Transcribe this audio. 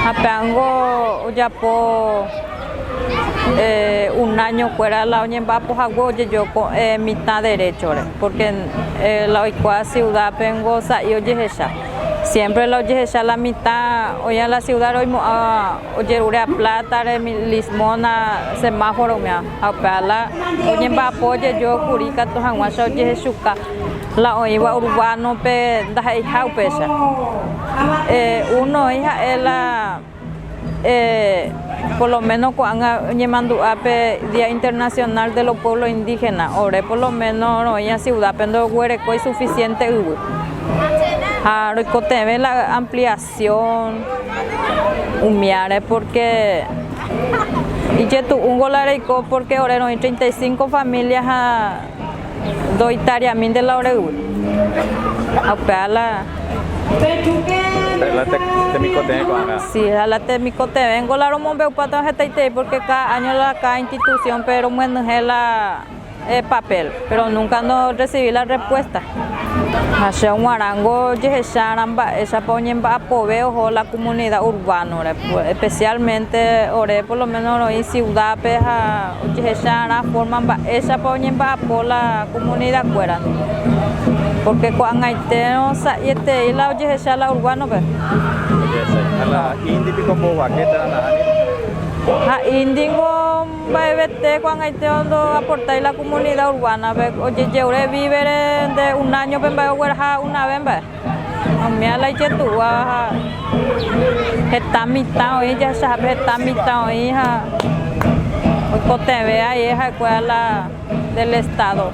Ha péango ojapo un año kuéra la oñemba'apo hague ojejoko mitã deréchore, porque la oikuaa ciudad-pengo sa'i ojehecha. Siempre la ojehecha la mitã oĩva la ciudad-re oimo'ã ojerure a plata-re, limosna, semáforo umíva. Ha upéva la oñemba'apo ojejo kuri ikatu hag̃uáicha ojehechuka la oĩva urbano-pe ndaha'eiha upéicha. Uno oĩ ha'e la por lo menos ko'ág̃a oñemandu'a pe Día Internacional de los Pueblos Indígenas, ore por lo menos roĩva ciudad-pe ndoguerekói suficiente yvy ha roikotevẽ la ampliación umíare porque ijetu'úngo la reiko porque ore roĩ 35 familia ha Ndoitariamínte la ore yvy. Ha upéva la. Upéva la temikotevẽ ko'ág̃a. Sí, ha la temikotevẽngo la romombe'upátava hetaiterei porque cada año la cada institución-pe romyenyhẽ la papel, pero nunca no recibí la respuesta. Ha che og̃uarãngo jehecharã mba'éichapa oñemba'apove oho la comunidad urbano-re, especialmente ore por lo menos roĩ ciudad-pe ha Ojehecharã forma mba'éichapa oñemba'apo la comunidad-kuéra ndive, porque ko'ag̃aitérõ sa'ieterei la ojehecha la urbano-pe. Ojehecha la indi piko mbovake térã nahániri. Ha indi-ngo mba'evete ko'ag̃aitérõ ndoaportái la comunidad urbana-pe, ojejeure vívere nde un año-pe mba'e ogueraha una vez mba'e. Umíva la ijetu'úva ha heta mitã oĩ jahechahápe heta mitã oĩ ha oikotevẽ ae ha'ekuéra la del estado.